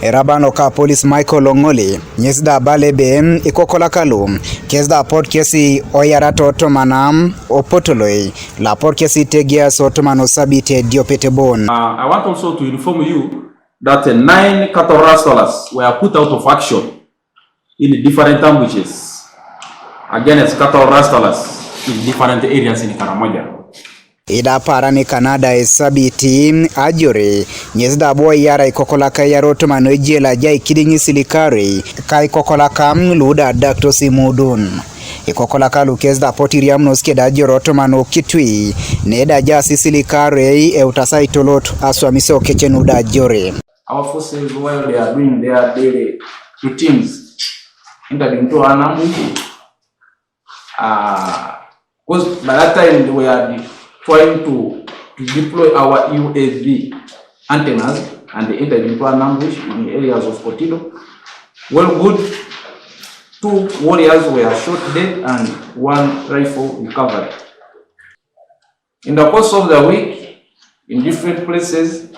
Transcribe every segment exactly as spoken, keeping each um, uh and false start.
Eraban loka polis Michael Ong'oli nyesi da bala ebe ikokolak lu kesi da apot kesi oyarat otomana opotoloi lapot kesi tegias otomana osabit ediopet bon. Uh, I want also to inform you that uh, nine cattle rustlers were put out of action in different ambushes against cattle rustlers in different areas in Karamoja. Ida paran ikanada esabiti ajore nyesi da bo yara ikokolak yarot mano ejela jai kiding'i silikari ka ikokolak lu da daktos imudun. Ikokolak lu kesi da apot iriamunos keda ajore otomana okitui neda jasi silikari eutasai tolot aswamiso kechenu da ajore. Our forces, while they are doing their daily routines, entered into an ambush. Uh, because by that time they were de- trying to, to deploy our U A V antennas, and they entered into an ambush in areas of Kotido. Well, good two warriors were shot dead and one rifle recovered. In the course of the week, in different places,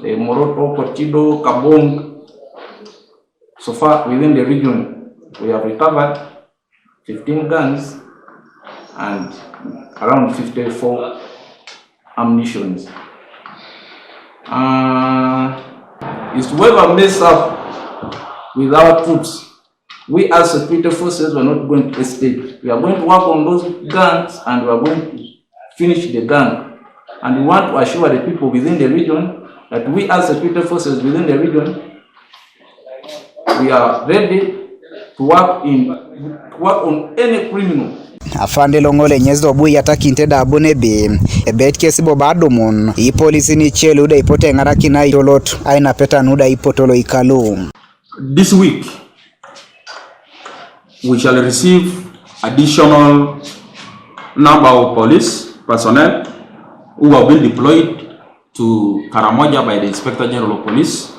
the Moroto, Kotido, Kabong, so far within the region, we have recovered fifteen guns and around fifty-four ammunitions. Uh, is whoever mess up with our troops, we as security forces, we are not going to hesitate. We are going to work on those guns and we are going to finish the gang. And we want to assure the people within the region that we as security forces within the region, we are ready to work in, to work on any criminal. Afande Long'ole nyesi do bui atakinte da abun ebe ebet kesi bo ba adumun ipolisi ni chelu da ipote ng'arakina itolot aina peta nu da ipotolo ikalu. This week, we shall receive additional number of police personnel who have been deployed to Karamoja by the Inspector General of Police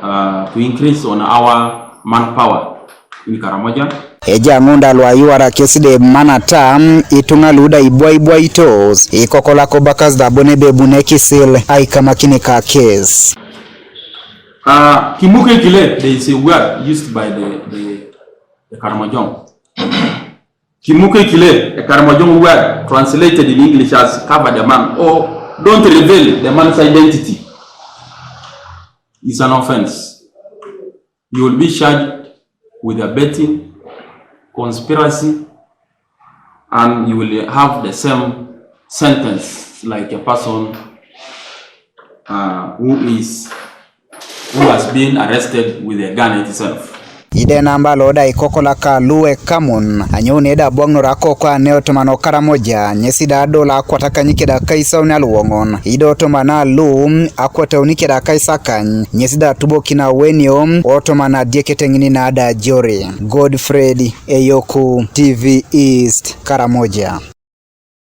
uh, to increase on our manpower in Karamoja. Eja ng'unda lwa yuara kesi de manata itung'a lu da ibwa ibwa itos ikokolak obakas da abun ebe ebune kisil aikamakini ka kes. Uh, Kimuke Kile, there is a word used by the, the, the Karamojong. Kimuke Kile, a Karamojong word translated in English as cover the man or don't reveal the man's identity, is an offense. You will be charged with abetting, conspiracy, and you will have the same sentence like a person uh, who is who has been arrested with a gun itself. Ide namba lo da ikokolak lu ekamun anyou ne da bwang'nor akoko ane otomana o Karamoja nyesi da adol akwatakany keda akaisauni aluoŋon ide otomana lu akwatauni keda akaisakany nyesi da atubokina awenio otomana adieketeng'ini na da ajore. Godfred Eyoku, T V East, Karamoja.